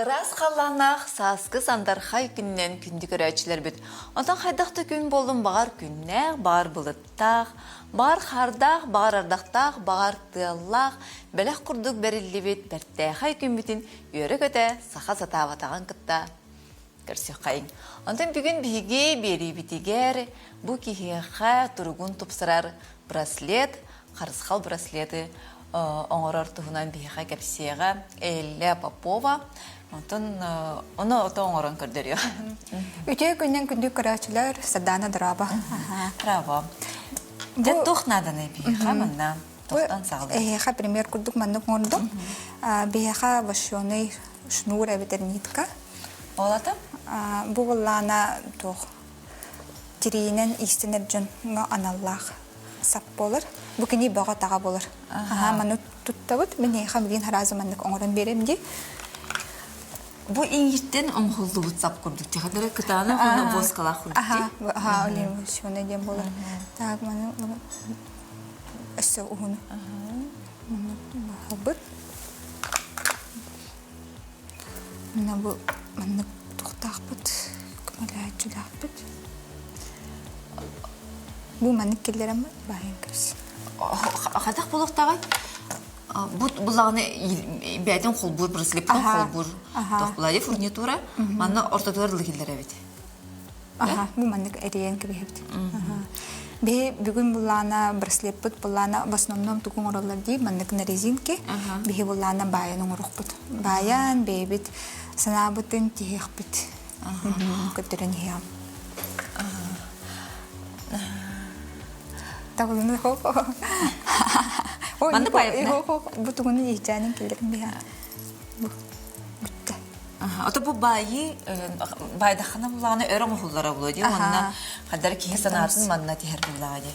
Ыраас халлааннаах сааскы сандархай күнүнэн күндү көрөөччүлэрбит. Онтон хайдах да күн буоллун баҕар күннээх, баҕар былыттаах, баҕар хаардаах, баҕар ардахтаах, баҕар тыаллаах, бэлэх курдук бэриллибит бэртээхэй күммүтүн үөрэ-көтө саха сатаабатаҕын кытта көрсүөххэйиҥ. Онтон бүгүн биһиги биэриибитигэр бу киһиэхэ туругун тупсарар браслет, харысхал браслеты оҥорор туһунан биһиэхэ кэпсиэҕэ Элля Попова. Онтон ону ото оҥорон көрдөрүө. Үтүө күннэн күндү көрөөччүлэр, Сардаана дорообо. Браво. Дьэ туох нааданы биһиэхэ манна туохтан саҕалыыр? Эһиэхэ пример курдук маннык оҥордум. Биһиэхэ вощеный шнур эбэтэр нитка. Ол ата? Бу буоллаана туох тириинэн иистэнэр дьоҥҥо аналлаах сап буолар. Бу кини бөҕө-таҕа буолар. Аһаа, маны туттабыт. Мин эйиэхэ билигин хараазы маннык оҥорон биэрэм дии. Бу иҥииртэн оҥоһуллубут сап курдук технары кытаанах уонна воскалаах курдук дии. Аһаа, олимсионный диэн буолар. Так, маны өссө уһун. Баһабыт. Мына бу маннык тухтаахпыт, көмөлөһөөччүлээхпит. Бу маннык киллэрэммит баайан кэбис. Хатах буолуохтааҕый? Бу буллаҕына бэйэтин холбуур браслеттан холбуур тохпулайы фурнитура манна ортотугар дылы киллэрэбит. Аха, бу маннык эрийэн кэбиһэбит. Биһи бүгүн буллаана браслеппыт буллаана в основном тугу оҥороллор дии маннык на резинке биһи буллаана баайан оҥоруохпут. Баайан бэйэбит санаабытын тиһиэхпит. Көрдөрөн иһиэҕим. Табылыны хоп. Маннык баайабын. Бу тугуну иһчээнин киллэрин биһа. Бу бүттэ. Ото бу баайыы баайдаххына буллаҕына өр оҥоһуллара буолуо дии уонна хаддар киһи санаатын манна тиһэр буллаҕа дии.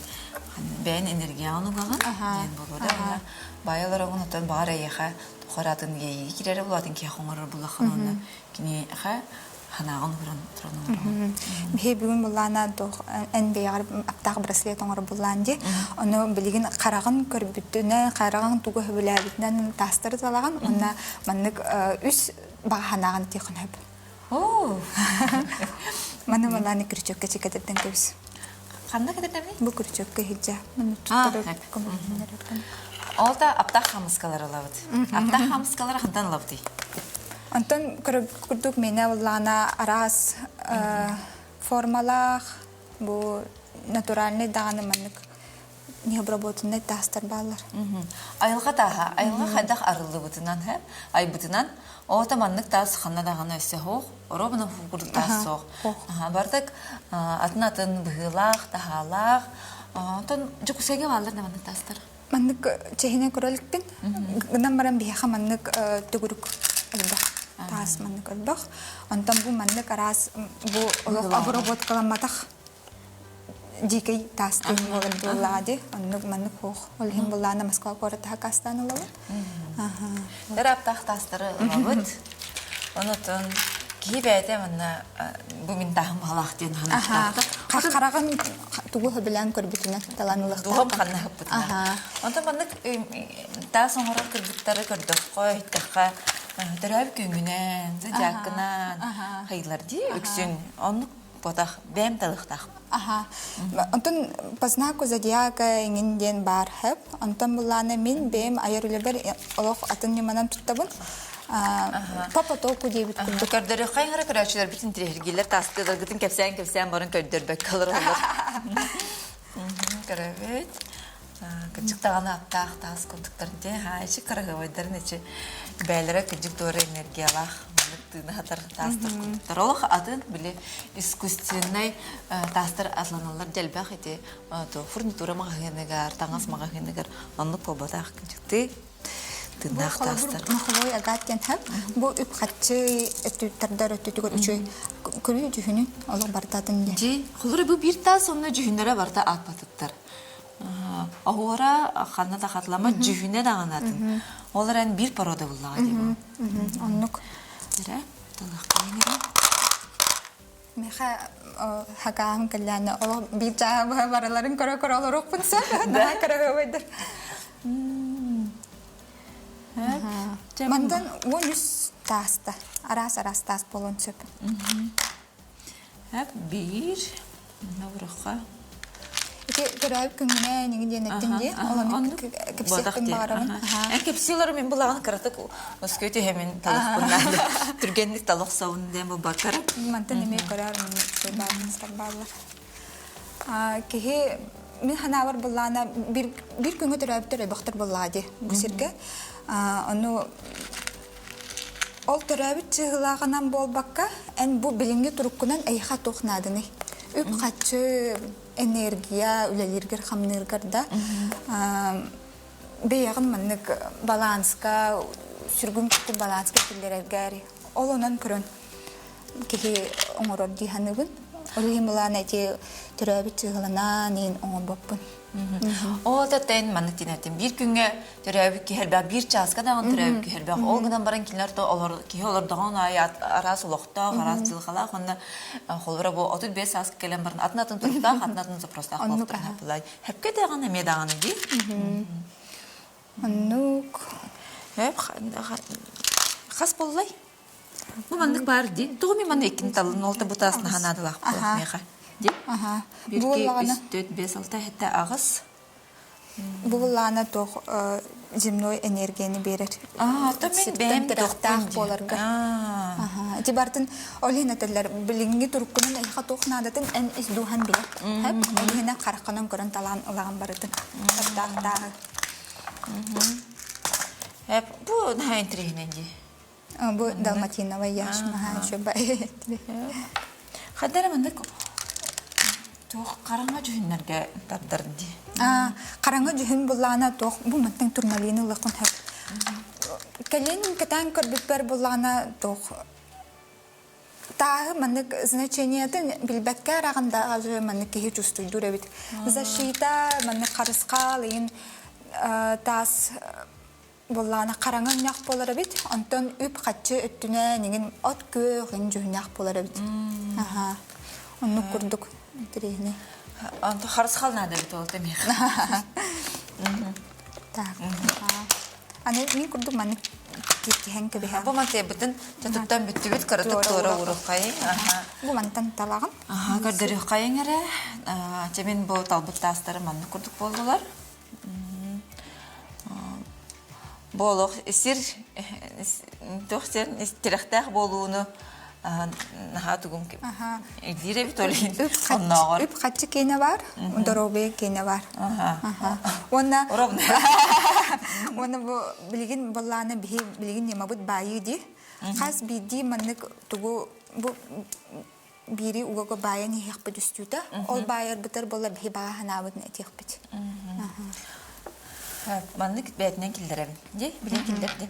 Бэйэн энергияҕын угаҕын диэн буолуо да уонна баайа олороҕун оттон баҕар эйиэхэ тухаратын иэйии киирэрэ буолатын киһи оҥорор буллаххына уонна киниэхэ ханаҕын ууран туран оҥороҕун. Биһи бүгүн буллаана туох эн бэйэҕэр аптаах браслет оҥоро буллаан дии. Ону билигин хараҕын көрбүтүнэн, хараҕын тугу сөбүлээбитинэн таастары талаҕын уонна маннык үс баҕа санааҕын тиэхин сөп. Оо! Маны малааны күрүчүөккэ чикэтэрдэн кэбис. Ханна кэтэрдэмий? Бу күрүчүөккэ иһирдьэ. Маны туттарар көмөлөһүннэрэр. Ол да аптаах хамыскалар ылабыт. Аптаах хамыскалары хантан ылабытый? Онтон курдук миэнэ ыллаана араас формалаах, бу натуральный даҕаны маннык необработанный таастар бааллар. Айылҕа тааһа, айылҕа хайдах арыллыбытынан, айбытынан, оҕото маннык таас ханна даҕаны өссө суох, оруобуна курдук таас суох. Бардак атын-атын быһыылаах, таһаалаах. Онтон Дьокуускайга бааллар да маннык таастар? Маннык чэһинэ көрө иликпин. Гынан баран биһиэхэ маннык төгүрүк элбэх таас маннык элбэх. Онтон бу маннык араас бу олох обработкаламматах дикий таас диэн буолар буоллаҕа дии. Оннук маннык суох. Ол иһин буллаана Москва куорат хакастаан ылабыт. Ыраптаах таастары ылабыт. Онотон киһи бэйэтэ манна бу мин тааһым баҕалаах диэн ханыктаахтар. Хараҕын тугу сөбүлээн көрбүтүнэн талан ылыахтаах. Дууһам ханна ыһыппытынан. Онтон маннык таас оҥорор кыргыттары көрдөххө, иһиттэххэ төрөөбүт күҥҥүнэн, зодиаккынан хайыылар дии үксүн. Оннук ботах бэйэм талыахтаах. Аха. Онтон по знаку зодиака иҥин диэн баар хэп. Онтон буллаана мин бэйэм айар үлэбэр олох атын ньыманан туттабын. По потоку диэбит курдук. Көрдөрүөххэ ыҥыра көрөөччүлэрбит интириэһиргииллэр таастыыларгытын кэпсээн-кэпсээн баран көрдөрбөккө олороллор. Көрөбүт. Кырдьык даҕаны аптаах таас курдуктар дии. Ха, ичи кыраһыабайдарын ичи бэйэлэрэ кырдьык дуора энергиялаах маннык тыына хатар таастар курдуктар. Олох атын били искусственнай таастар атланаллар дэлбэх ити фурнитура маҕаһыыныгар, таҥас маҕаһыыныгар оннук буолбатах кырдьыктыы тыыннаах таастар. Маховой агат диэн хэп. Бу үп-харчы өттүттэрдэр өттүтүгэр үчүгэй көрүү дьүһүнүн олох барытатын диэн. Дьи, холобура бу биир таас онно дьүһүннэрэ барыта ааппатыттар. Оһуора ханна да хатылама дьүһүнэ даҕаны атын. Ол эрэн биир порода буллаҕа дии бу. Оннук. Эрэ, талыахпайын эрэ. Миэхэ хакааһым кэллээнэ олох биир чааһы быһа барыларын көрө-көрө олоруохпун сөп. Наһаа кыраһыабайдар. Мантан 13 тааста. Араас-араас таас буолуон сөп. Хап биир Наврахха. Ити төрөөбүт күҥҥүнэн иҥин диэн эттин дии. Ол ону кэпсиэхпин баҕарабын. Эн кэпсиилэрим мин булаҕын кыратык өскө түһэмин талахпын түргэнник талах сабын диэн бу бакар. Мантан эмиэ көрөр бааллар. Киһи мин ханаабар буллаана бир бир күҥҥэ төрөөбүттэр өбөхтөр буллаа ди бу сиргэ. Ону Ол төрөөбүт чыыһылааҕынан буолбакка, эн бу билиҥҥи туруккунан эйиэхэ туох нааданый? Үп-харчы, энергия, үлэлииргэр-хамныыргар да бэйэҕин маннык баланска, сүргүн кытта баланска киллэрэргэр ол онон көрөн киһи оҥорор дии саныыбын. Ол иһин былаан эти төрөөбүт чыыһыланан иин оҥорбоппун. Ол тэн маннык тинэтин биир күҥҥэ төрөөбүт киһи элбэх биир чааска даҕаны төрөөбүт киһи элбэх. Ол гынан баран кинилэр то олор киһи олордоҕун аайы араас олохтоох, араас дьылҕалаах уонна холобура бу 35 сааска кэлэн баран атын атын туруктаах, атын атын запростаах буолуохтарын былай. Хэпкэ даҕаны эмиэ даҕаны дии. Оннук. Хэп хас боллай? Бу маннык баар дии. Тоҕо мин манна иккини талын ол бу таас наһанаадалаах буолуох миэхэ. Дии. Бир ки үс, төрт, бес, алта, хэтте аҕыс. Бу былаана туох земной энергияны биэрэр. Аа, то мин бэйэм тирэхтээх буоларга. Ити бартын ол иһин этэллэр билиҥҥи туруккунан эйиэхэ туох наадатын эн ис дууһан билэр. Ол иһинэн хараххынан көрөн талаан ылаҕын барытын. Таптаахтааҕы. Бу наһаа интириэһинэй дии. Бу Далматинова яшмаха үчүгэй. Хадара маннык туох хараҥа дьүһүннэргэ тардар дии. Хараҥа дьүһүн буллаҕына туох бу мантан турмалины ылыаххын сөп. Кэлин кэтээн көрбүппэр буллаҕына туох тааһы маннык значениетын билбэккэ араҕында маннык киһи чувствуйдуур эбит. Защита маннык харысхал иин таас Буоллаҕына хараҥа өҥнөөх буолар эбит, онтон үп-харчы өттүнэн иҥин от күөх иҥин дьүһүннээх буолар эбит. Аһаа. Оннук курдук интэриэһинэй. Онто харысхал наада эбит ол тэмиэх. Так. Аны мин курдук маннык киһэн кэбиһэ. Бу мантыйбытын туттан бүттүбүт кыратык туора ууруххайын. Бу мантан талаҕын. Аха, көрдөрүөххайын эрэ. Чэ мин бу талбыт таастарым маннык курдук буоллулар. Бу олох сир туох сир тирэхтээх буолууну наһаа тугум ирдиир эбит ол иһин оннооҕор Үп-харчы киэнэ бар, доруобуйа киэнэ бар. Уонна уонна бу билигин былаана биһи билигин ньымабыт баайыы дии. Хас биирдии маннык тугу бу биири угага баайан иһиэхпит үстүүтэ. Ол баайарбытар буолла биһи баҕа санаабытын этиэхпит. Маннык бээтинэн киллэрэбин. Дии, билин киллэрдим.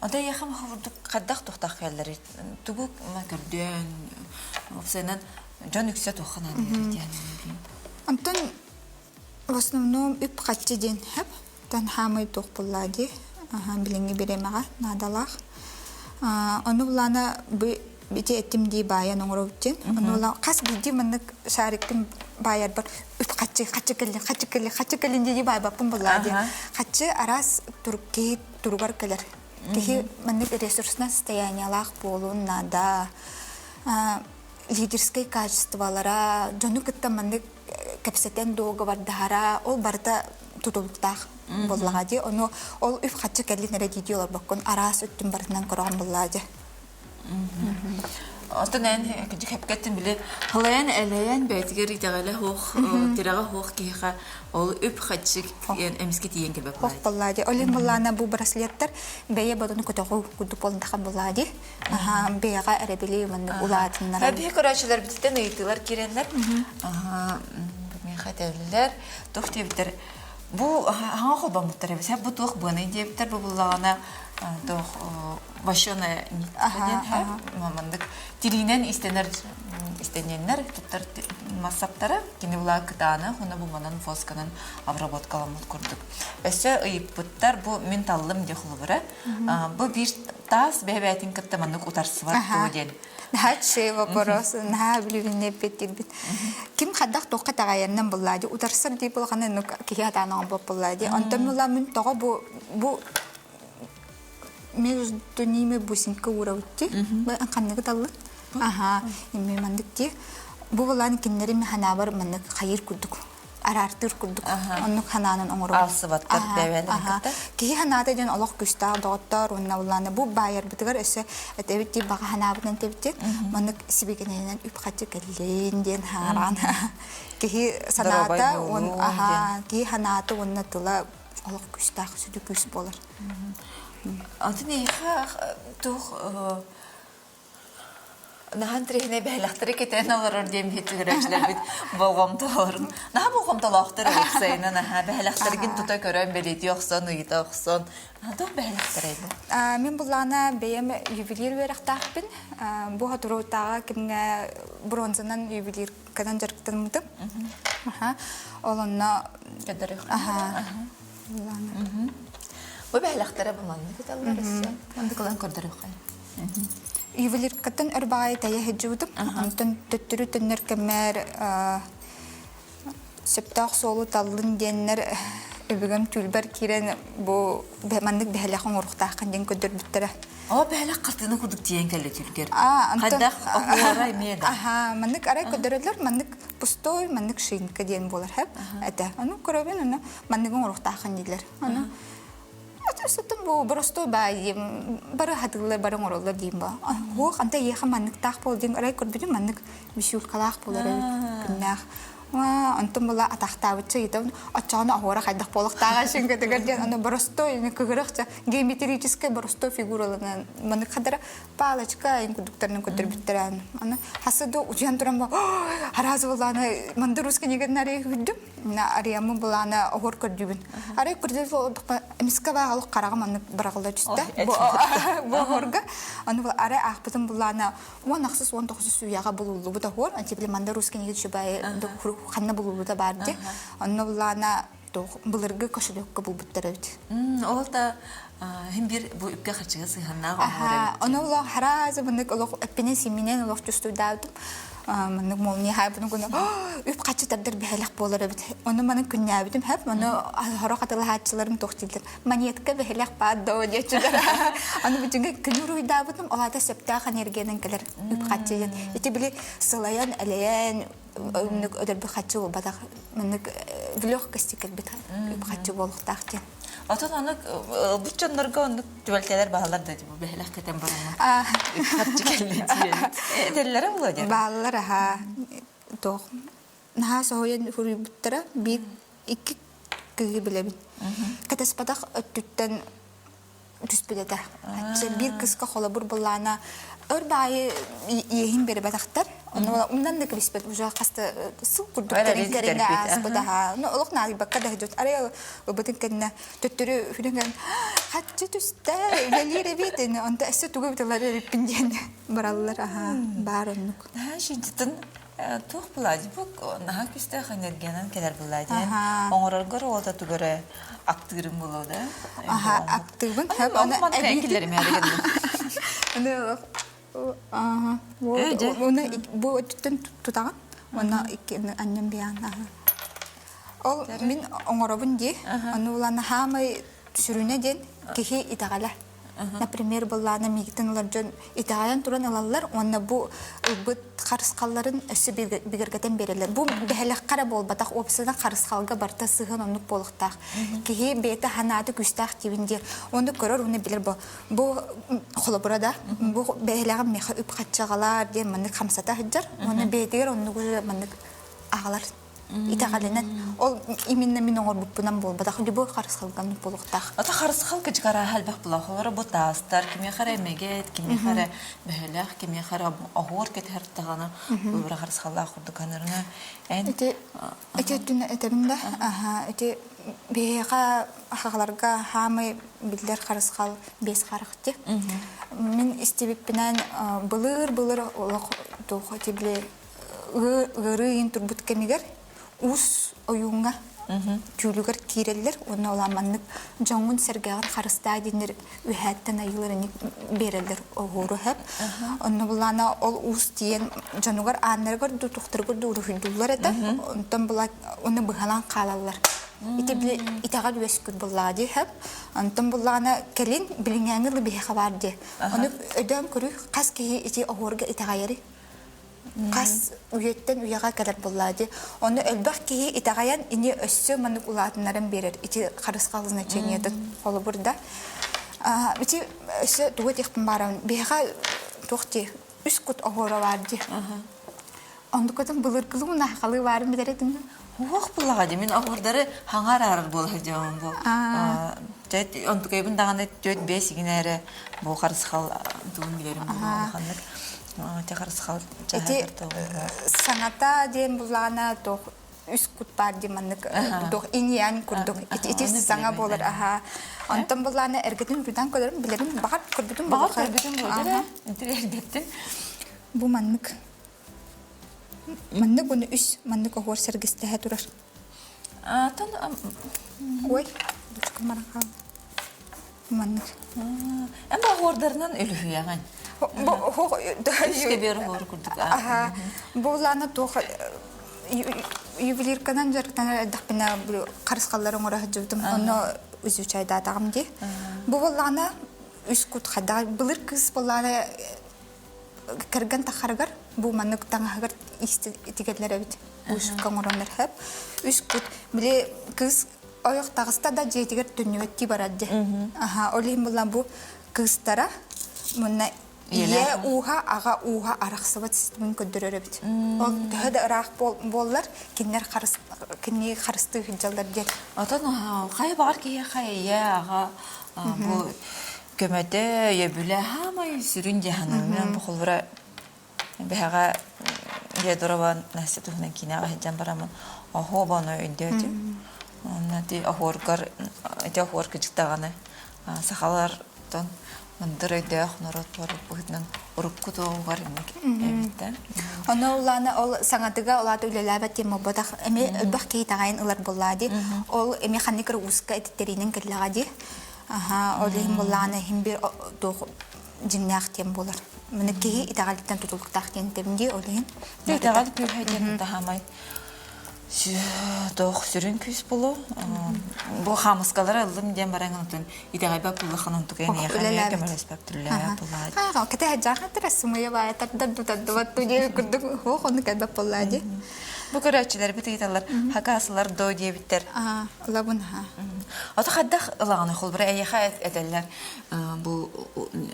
Онто эйиэхэ маховурдук хайдах тухтах кэллэр тугу көрдөөн опсайынан дьон үксэ туохха наадыйар диэн. Онтон в основном үп-харчы диэн хөп. Тан хаамай туох буллаа дии. Билиҥҥи бириэмэҕэ наадалаах. Ону булаана бу ити эттим дии баайан оҥоробут диэн. Ону була хас биирдии маннык шарикпын баайарбар үп хаччы хаччы кэллин хаччы кэллин хаччы кэллин дии баайбаппын буллаа дии. Хаччы араас турук киһи туругар кэлэр. Киһи маннык ресурсна состояниелаах буолуон наада. Лидерскэй качестволара, дьону кытта маннык кэпсэтэн дуогабардаһара ол барыта тутулуктаах буоллаҕа дии. Ону ол үп-харчы кэллин эрэ дии олорбоккун араас өттүн барытынан көрөҕүн буоллаҕа дии. Оттон эн хэпкэттин били халайан элэйэн бэйэтигэр итэҕэлэ суох тирэҕэ суох киһиэхэ ол үп-харчы эмискэ тиийэн кэлбэт Хох буоллаа дии. Ол иһин буоллаҕына бу браслеттар бэйэ бодону көтөҕүү курдук буоллахан буоллаа дии. Аһаа, бэйэҕэ эрэбили маннык улаатыннаран. Биһи көрөөччүлэрбититтэн ыйытыылар киирэннэр, миэхэ этэллэр, туох диэбиттэр, бу хаҥа холбоммуттар эбит, бу туох быаный диэбиттэр, бу буллаҕына туох вощеная диэн маннык тириинэн истэнэр истэнньэннэр туттар массаптара кини була кытаана хуна бу манан фосканан обработкаламмыт курдук. Өссө ыйыппыттар бу мин таллым диye холобура Бу биир таас бэйэ-бэйэтин кытта маннык утарсыбат дуо диэн. Наһаа үчүгэй вопрос, наһаа билибиннэ эппиэттиирбит. Ким хайдах туохха итэҕэйэринэн буллаа дии, утарсар дии булҕаны ну киһи хатаан оҥорбот буллаа дии. Онтон була мин тоҕо бу бу Между ними бусинка уурабытти. Ханныгы таллын? Аха, эми маннык ди. Бу булан кинилэри ханаабар маннык хайыр курдук араартыыр курдук оннук ханаанан оҥоробут. Алсыбаттар бэйэлэрин кытта. Киһи ханаата диэн олох күстээх доҕоттоор уонна улаана бу баайарбытыгар өссө этэбит дии баҕа ханаабытынан тэбитин маннык сибигинэйинэн үп-харчы кэллин диэн хаараан киһи санаата уон аха киһи ханаата уонна тыла олох күстээх сүдү күүс буолар. Атын эйиэхэ туох Наһаа интэриэһинэй бэһэлэхтэри кэтээн олорор диэн биһиги болҕомтолорун наһаа болҕомтолоохтор уопсайынан наһаа бэһэлэхтэргин тута көрөн бэлиэтии охсон ыйыта охсон туох бэһэлэхтэрэй бу? Мин буллаана бэйэм ювелир үөрэхтээхпин. Бу хотуруутааҕы кэмҥэ бронзанан ювелирканан дьарыктаммытым. Ол онно Бу бэһэлэхтэрэ бу маннык ыталлар өссө. Маннык ылан көрдөрүөххэ. Ювелиркаттан өр баҕайы тэйэ сылдьыбытым. Онтон төттөрү төннөр кэммэр сөптөөх суолу таллын диэннэр өбүгэм түүлбэр киирэн бу маннык бэһэлэх оҥоруохтааххын диэн көрдөрбүттэрэ. Оо, бэһэлэх хартыына курдук тиийэн кэллэ түүлгэр. Хайдах оһуора эмиэ да. Аха, маннык арай көрдөрөллөр, маннык пустой, маннык шинка диэн буолар хэп. Этэ. Ону көрөбүн, ону манныгы оҥоруохтааххын дииллэр. Ону Сытым бу боростуой баайым бары хатыллар бары оҥороллор диим ба. Хуох анта иэхэ манныктаах буол диэн арай көрбүтүм маннык бисюлькалаах буолар эбит күннээх. Онтон була атахтаабычча ыйытабын оччоҕуна оһуора хайдах буолуохтааҕа шинкэтигэр диэн аны боростуой кыгырахча геометрическай боростуой фигураланан маннык хадара палочка ин курдуктарынан көрдөрбүттэрэ аны хасы ду утуйан туран ба араас буоллааны манды рус книгатын арыйа хүрдүм арыйаммын былаана оһуор көрдүүбүн. Арай көрдүү олордохпо эмискэ бааҕалык хараҕым аннык быраҕылла түстэ. Бу оһуорга. Аны арай аахпытым былаана 10-19 сүүяҕа булуллубут оһуор. Антибили манда рус книги түшүбай ханна булуллута бар ди. Онно былаана былыргы кошелекка булбуттар эбит. Ол да хим бир бу үпкэ харчыга сыһаннаах оһуор эбит. Ону олох харазы мынык олох эппинен симинен олох чувствуйдаабытым. Маннык молния хайбыны гына үп хаччы тардар бэһэлэх буолар эбит. Ону маны күннээбитим хэп, ону хорох атылаһааччыларым туох дииллэр. Монетка бэһэлэх баар доо диэччилэр. Аны бүтүнгэ күнү уруйдаабытым, ол аата сөптөөх энергиянан кэлэр үп хаччы диэн. Ити били сылайан, элэйэн, Оннук өдөрбү хаччы буолбатах, маннык в легкости кэлбит үп хаччы буолуохтаах диэн. Отон оннук ылбыт дьоннорго оннук түбэлтэлэр бааллар да бу бэһэлэх кэтэн бараммын үп харчы кэллэ диэн. Этэллэрэ буолуо диэн. Бааллар аһаа туох наһаа соһуйан суруйбуттара биир икки кыыһы билэбин. Кэтэспэтэх өттүттэн түспүт этэ. Биир кыска холобур былаана өр баайы иэһин бербэтахтар. Онно умнан да кэбиспэт уже хаста сыл курдук кэриҥ ааспыт аха. Ну олох наадыйбакка да дьот арай ылбытын кэннэ төттөрү хүнүгэн хаччы түстэ үлэлиир эбит онто өссө тугу биталар эбиппин диэн бараллар аха баар оннук. Наһаа шинтитин туох булади бу наһаа күүстээх энергиянан кэлэр булади оҥороргор уота тугары актыырым буолуо да Аха, актыыбын. Аны эбиитилэрим Аны ага, уна бу өттүттэн тутаҕын уонна икки анньан биһаан Ол мин оҥоробун дии. Аны улаана хаамай сүрүнэ диэн киһи итэҕэлэ. Например, былаана миигиттэн ылар дьон итэҕэйэн туран ылаллар уонна бу ылбыт харысхалларын өссө бигэргэтэн биэрэллэр. Бу бэһэлэххэ эрэ буолбатах, уопсайынан харысхалга барыта сыһыан оннук буолуохтаах. Киһи бэйэтэ санаата күүстээх диибин диир. Ону көрөр уонна билэр бу бу холобура да бу бэйэлэҕим миэхэ үп хаччаҕалаар диэн маннык хамсата сылдьар уонна бэйэтигэр оннугу маннык аҕалар итэҕэлинэн ол именно мин оҥорбуппунан буолбатах любой харысхалган буолуохтаах Ата харысхал кычыкарааһа элбэх буолар. Холоро бу таастар, кимиэхэ эрэ эмэгэт, кимиэхэ эрэ бөһөлөөх, кимиэхэ эрэ оһуор кэтэһэр даҕаны бу харысхаллаах курдук анарына эн ити ити өттүн этэбин да аха ити биһиэхэ хахаларга хаамай биллэр харысхал биэс харах ти мин истибиппинэн былыр былыр олох туох ити били ыарыы иин турбут кэмигэр уус ойууҥҥа түүлүгэр киирэллэр уонна ол маннык дьоҥҥун сэргэҕин харыстаа диэннэр үһээттэн айыылар ини биэрэллэр оһуору хэп онно булаана ол уус тиийэн дьонугар ааннарыгар дуу тухтарыгар дуу уруһуйдууллар этэ онтон була уну быһалаан хаалаллар. Ити били итэҕэл үөскүүр буоллаҕа дии сөп. Онтон буллаҕына кэлин билиҥҥээҥи ылы биһиэхэ баар дии. Ону өйдөөн көрүү хас киһи ити оһуорга итэҕэйэрий? Хас үйэттэн үйэҕэ кэлэр буоллаҕа дии. Ону элбэх киһи итэҕэйэн ини өссө маннык улаатыннаран биэрэр ити харысхал значениетын холобур да. Ити өссө тугу этиэхпин баарабын биһиэхэ туох дии үс кут оһуора баар дии. Оннукатын былыргылыы мунахалыы баарын билэр этим. Уох буллаҕа дии мин оһуордары хаҥа араарар буола сылдьабын бу. Чэ онтукайбын даҕаны түөрт биэс игинэ эрэ бу харысхал тугун билэрим улаханнык. Чэ харысхал Ити саҥата диэн буллаҕына туох үс кут баар дии маннык туох инь-ян курдук ити саҥа буолар аха. Онтон буллаҕына эргэтин бүтэн көрөрүм билэрим баҕар көрбүтүм Баҕар көрбүтүм буолар эргэттин. Бу маннык Маннык уну үс маннык оһуор сэргэстэһэ турар. Аатан Ой, дучка баран хаалла. Маннык. Эн бу оһуордарынан үлүһүйэҕин. Бу Үскэ биэр оһуор курдук. Аха. Бу лаана туох ювелирканан дьарыктанар эрдэхпинэ харысхаллары оҥоро сылдьыбытым. Онно изучайдаатаҕым дии. Бу буоллаҕына үс кут хайдах былыр кыыс буоллаҕына кэргэн тахарыгар бу маннык таҥаһыгар тигэллэр эбит вышивка оҥороннор сөп үс кут били кыыс ойох таҕыста да дьиэтигэр төннүбэттии барар дии аха ол иһин булла бу кыыстара мунна ийэ ууһа аҕа ууһа арахсыбат системын көрдөрөр эбит ол төһө да ыраах буоллар кинилэр харыс кинини харыстыы сылдьаллар диэн Отон хайа баҕар киһиэхэ ийэ аҕа бу көмөтө, өйөбүлэ хаамай сүрүн дии саныыбын. Бу холобура бэһэҕэ Федорова Настя туһунан киинэҕэ сылдьан бараммын оһуоба ону өйдөөтүм. Онно ити оһуоргар ити оһуор кыдьык даҕаны сахалартан мындыр өйдөөх норуот буолар быһыытынан урукку туоҕугар инник эбит да. Ону улаана ол саҥатыга улаата үлэлээбэт диэн буолбатах. Эмиэ элбэх киһи таҕайын ылар буоллаа дии. Ол эмиэ ханнык эрэ ууска этиттэриинэн кэллэҕэ дии. Аха, ол иһин буоллаҕына иһин биир туох дьиҥнээх диэн буолар. Маны киһи итэҕэлиттэн тутулуктаах диэн этэбин дии, ол иһин. Итэҕэл күүһэ диэн таһамай туох сүрүн күүс булу. Бу хаамыскалары ыллым диэн баран онтон итэҕэйбэт буллахан онтук эниэхэ эмиэ көмөлөспөт түллээ булаа. Haa, кэтэ жаахан тара сымыйа баайа тардар тутардыбат диye курдук хоох ону кэлбэт буоллаа дии. Бу көрөөччүлэрбит ыйыталлар, хакаасылар доо диэбиттэр. Аа, ылабын ха. Ото хайдах ылаҕыный холбура эйиэхэ этэллэр бу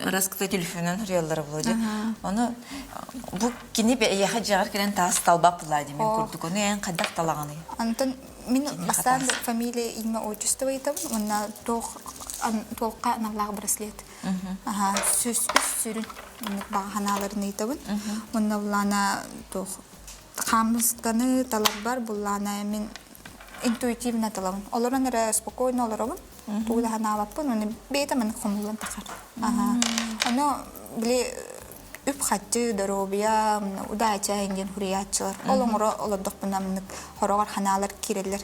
раскыта телефонунан суруйаллара буолуо дии. Ону бу кини эйиэхэ дьиэҕэр кэлэн таас талбат булаа дии мин курдук. Ону эн хайдах талаҕыный? Антон мин бастаан фамилия, имя, отчество ыйытабын уонна туох туохха аналлаах браслет. Аха, сүс үс сүрүн баҕа санааларын ыйытабын. Уонна булаана туох хаамысканы таларбар буллаана мин интуитивно талабын. Олорон эрэ спокойно олоробун. Тугу да санаабаппын. Уонна бэйэтэ маннык хомуллан тахар. Ону били үп-харчы, доруобуйа, удача диэн хуруйааччылар. Ол оҥоро олордохпуна маннык хороҕор ханаалар киирэллэр.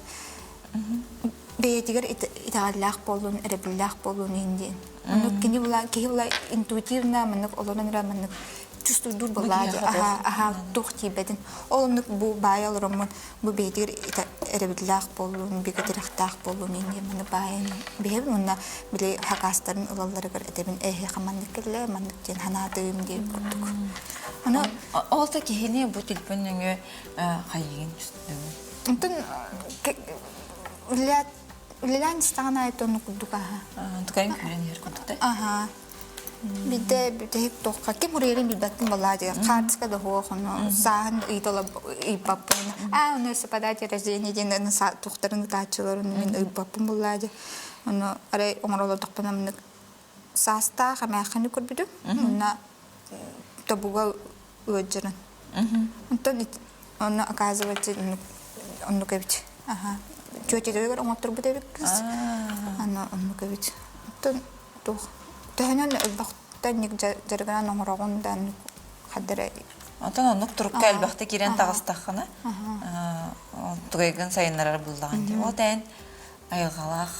Бэйэтигэр итэҕэллээх буоллун, эрэбиллээх буоллун иһин диэн. Оннук кини була киһи була интуитивно маннык олорон эрэ маннык чувствуйдуур буоллаа аха аха туох тиийбэтин. Ол оннук бу баайа олороммун бу бэйэтигэр эрэбиллээх буоллун, бигэ тирэхтээх буоллун иһин диэн маны баайан биһэбин уонна били хакаастарын ылалларыгар этэбин эһиэхэ маннык кэллэ, маннык диэн санаатыым диэн курдук. Ону Ол да киһини бу телефон нөҥүө хайыгын түстүҥ? Онтон үлэлээн истэҕин аайы оннук курдук аха. Тукайын күүрэн иһэр курдук да? Аха. Биирдэ бүтэһик туохха ким уруйарын билбэппин балаа диэн хаартыска да суох ону сааһын ыйытала ыйбаппын аа ону совпадать рождение диэн туохтарын ытааччыларын мин ыйбаппын буллаа дии ону арай оҥоролордохпуна маннык саастаах эмээххини көрбүтүм уонна тобуга ыалдьарын Онтон онно оказывается оннук эбит. Аха. Тетятыгар оҥотторбут эбит кыыс. Аны оннук эбит. Оттон туох төһөнөн элбэхтэн ник дьарыгынан оҥороҕун да хаддара Онтон оннук турукка элбэхтэ киирэн таҕыстаххына тугайгын сайыннарар буллаҕын дии. Ол тээн айылҕалаах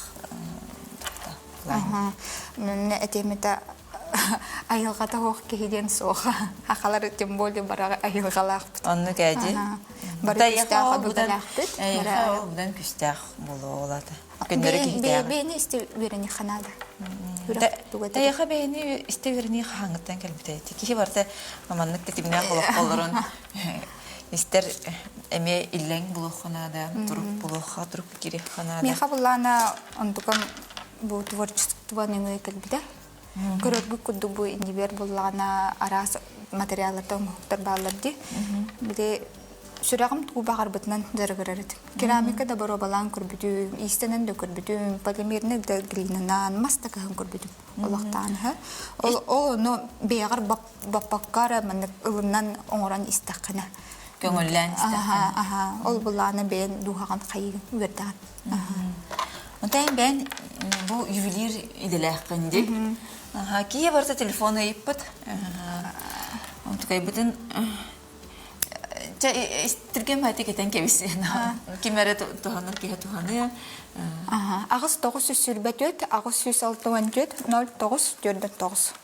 Аха. Мин этиэм этэ айылҕата суох киһи диэн суох. Хахалар тем более бараҕа айылҕалаахпыт. Оннук ээ дии. Бары күстээх өбүгэлээхпит. Эйиэхэ ол будан күстээх буолуо олата. Күннөрү киһитээҕи. Бэйэни истэ үөрэниэххэ наада. Эйиэхэ бэйэни истэ үөрэнии хаһааҥҥыттан кэлбитэ? Киһи барыта маннык тэтимнээх олоххо олорон истэр эмиэ иллэҥ булуохха наада, турук булуохха, турук киириэххэ наада. Миэхэ буллаана онтукам бу творчество нөҥүө кэлбитэ. Көрөргүт курдук бу иннибэр буллаҕына араас материаллартан оҥоһуктар бааллар дии. Били сүрэҕим тугу баҕарбытынан дьарыгырар этим. Керамика да боруобалаан көрбүтүм, иистэнэн да көрбүтүм, полимернай да глинанан, мас да кыһын көрбүтүм олохтоон үһү. Ол ол ону бэйэҕэр баппакка эрэ маннык ылынан оҥорон истэххинэ. Көҥүллээн истэххинэ. Аха, аха. Ол былаана бэйэн дууһаҕын хайыгын үөрдэҕин. Онтон бэйэн бу ювелир идэлээххин дии. Киһи барыта телефон ыйыппыт. Онтукайбытын чэ түргэн баайта кэтэн кэбис. Ким эрэ туһанар киһи туһаныа. 8 924 864 09 49.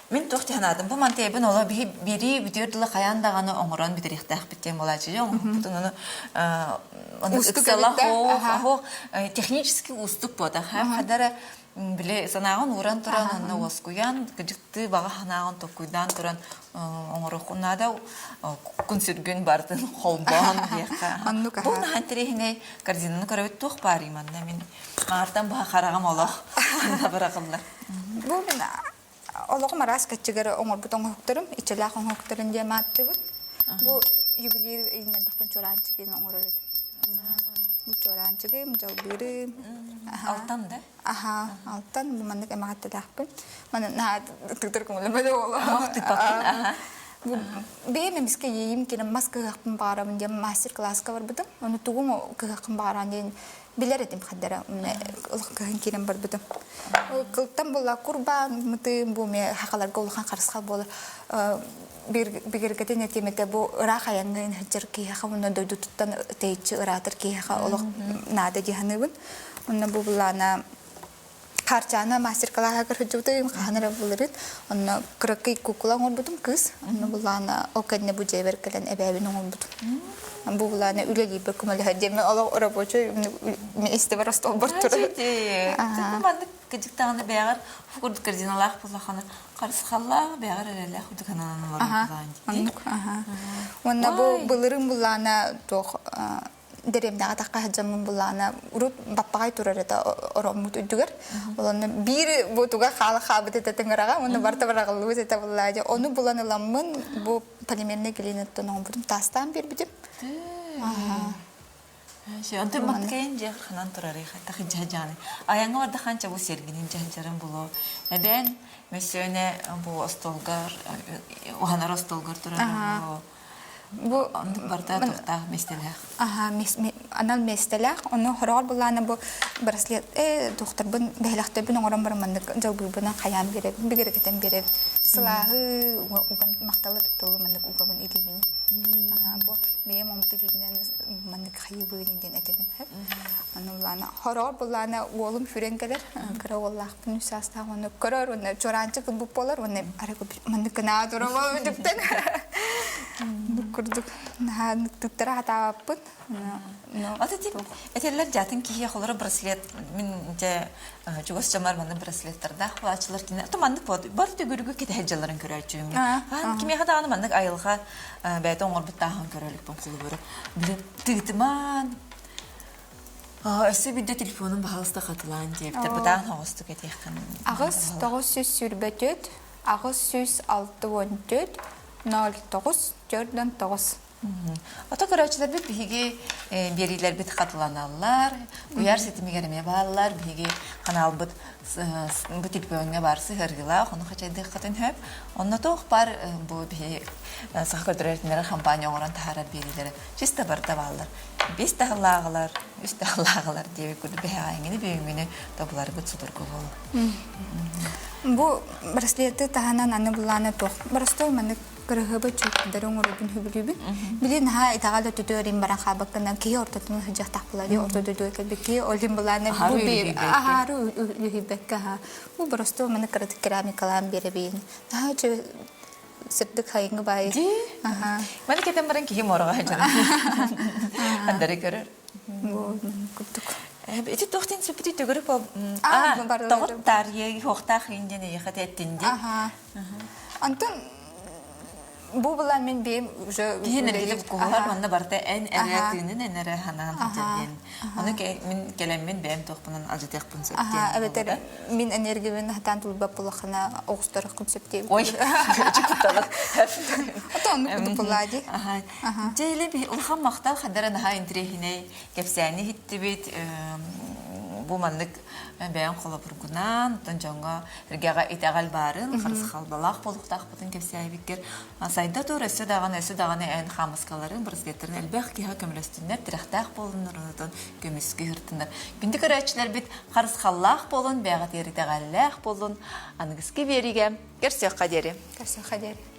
Мин туох санаатым бу мантыйабын оло биһи бири бүтүөр дылы хайаан даҕаны оҥорон бүтэриэхтээхпит диэн буолааччы оҥоһукпутун ону ону ыксала хоох технически уустук буота хадара били санааҕын ууран туран онно уоскуйан кыдьыктыы баҕа санааҕын токкуйдаан туран оҥоруоххун наада кун сүргүн барытын холбоон диэххэ бу наһаа интэриэһинэй корзинаны көрөбүт туох баарый манна мин маартан быһа хараҕым олох бырахыллар Бу мин олоҕум араас кэччигэр оҥорбут оҥоһуктарым, иччилээх оҥоһуктарын диэн ааттыыбын. Бу ювелир иҥнэрдэхпин чуораанчыгын оҥорор этим. Бу чуораанчыгым, дьалбыырым. Алтан да? Аха, алтан. Бу маннык эмэҕэттэлээхпин. Маны наһаа тыктар көҥүлүмэдэ буолуо. Тыппаппын, аха. Бу бэйэм эмискэ иэйим кэлэн мас кыһыахпын баҕарабын диэн мастер-класска барбытым. Ону тугум кыһыаххын баҕаран диэн билэр этим хаддара кыһын киирэн барбытым. Кылтан буолла курбаан мытыым бу ме хахаларга улахан харысхал буолар бигэргэтин этиэм этэ бу ыраах айаҥҥа сылдьар киһиэхэ уонна дойдутуттан тэйиччи ыраатар киһиэхэ олох наада дии саныыбын. Онно бу былаана Хаарчаана мастер-класска сылдьыбытым, хаһан эрэ булырын. Онно кыракый куукула оҥорбутум кыыс. Онно булаана ол кэннэ бу дьиэбэр кэлэн эбээбин оҥорбутум. Бу булаана үлэлиирбэр көмөлөһөр диэммин олох рабочай миэстэбэр остуолбар турар. Маннык кыдьыктаҕына бэйэҕэр курдук корзиналаах буоллаххына харысхаллаах бэйэҕэр эрэллээх курдук сананан олорор Оннук аха. Уонна бу былырын булаана туох дэриэбинэҕэ тахха сылдьаммын буллаҕына урут баппаҕай турар этэ ороммут үрдүгэр ол онно биир бу туга хаала хаалбыт этэ тыҥыраҕа уонна барыта быраҕыллыбыт этэ буллаа дьэ ону булан ыламмын бу полимерный глинаттан оҥорбутум таастаан биэрбитим Онтон маттыкайын дьиэ ханан турарый хаттах дьаһдьааны айаҥҥа барда бу сэргинин дьаһдьарын булуо эбээн мөссүөнэ бу остуолгар уһанар остуолгар турар Бу Оннук барыта туохтаах миэстэлээх. Аха, анал миэстэлээх. Ону хороҕор былаана бу браслет тухтарбын бэһилэхтэрбин оҥорон баран маннык дьалбыырбынан хайаан биэрэбин, бигэргэтэн биэрэбин. Сылааһы уган махталы тылы маннык угабын илиибин. Аха, бу бэйэм омут илиибинэн маннык хайыбыын диэн этэбин. Аны булаана хороҕор булаана уолум сүрэн кэлэр. Кыра уоллаахпын үс саастаах уонна көрөр уонна чуораанчык ылбыт буолар уонна арай маннык гынаа турабын үтүктэн. Курдук наһаа тыттара хатаабаппын. Ата тип этэллэр жатын киһи холоро браслет мин дьэ чугас дьоммор маннык браслеттардаах буолааччылар кине то маннык бар төгүрүгү кэтэһэр дьалларын көрөөччүм. Кимиэхэ даҕаны маннык айылҕа бэйэтэ оҥорбуттааһын көрөлүкпүн холобура. Били тыытымаан Өссө биирдэ телефонун баһаалыста хатылаан диэбитэ. Бытаан оҕустук этиэххин. 8 924 864 09 49. Ото көрөөччүлэрбит биһиги биэриилэрбит хатыланаллар, куйаар ситимигэр эмиэ бааллар, биһиги ханаалбыт бу телефоҥҥа баар сыһыарыылаах, ону хачайдыаххытын сөп. Онно туох баар бу биһи саха көрдөрөр компания оҥорон таһаарар биэриилэрэ чисто барыта бааллар. Биэс таһылааҕылар, үс таһылааҕылар диэбит курдук бэһэҕэҥҥини бүгүҥҥүнү тобуларгыт судургу буолуо. Бу браслеты таһынан аны булааны туох боростуой маннык кырыһыбы чүкдары оҥоробун хүбүлүүбүн. Били наһаа итэҕэл өттүтүөр баран хаабаккынан киһи ортотун сыдьахтах була дии орто дойдуга кэлбит киһи олин булааны бу биир аһаары үлүһүйбэккэ аһа бу боростуой маннык кыратык керамикалаан биэрэбин наһаа үчүгэй. сып-сырдык хайыҥы баайы. Дии. Маны кэтэн баран киһи муораҕа сылдьар. Андары көрөр. Бу курдук. Ити туох диэн сөпүтүй төгүрүк аа тоҕут таарыйа хуохтаах индиэн эйиэхэ тэттинди. Антон бу была мин бэйэм уже Киһи энергия куһуһар манна барыта эн эрэ тыынын эн эрэ ханаан сылдьар диэн. Ону мин кэлэммин бэйэм туохпунан алдьатыахпын сөп диэн. Эбэтэр мин энергиябын хатаан тулбап булахына оҕустарахпын сөп диэн. Ой, чукутталар. Ото оннук курдук булаа дии. Дьэ или улахан махтал хадара наһаа интириэһинэй кэпсээни иһиттибит. Бу маннык бэйэҥ холобургунан, оттон дьоҥҥо эргэҕэ итэҕэл баарын, харысхалбалаах буолуохтаахпытын кэпсээбиккэр сайда тур, өссө даҕаны, өссө даҕаны эн хаамыскаларын, браслеттарын элбэх киһи көмөлөстүннэр, тирэхтээх буолуннар, онутун көмүскүү сыртыннар. Күндү көрөөччүлэрбит харысхаллаах буолун, бэйэҕитигэр итэҕэллээх буолун. Аныгыскы биэриигэ көрсүөххэ диэри. Көрсүөххэ диэри.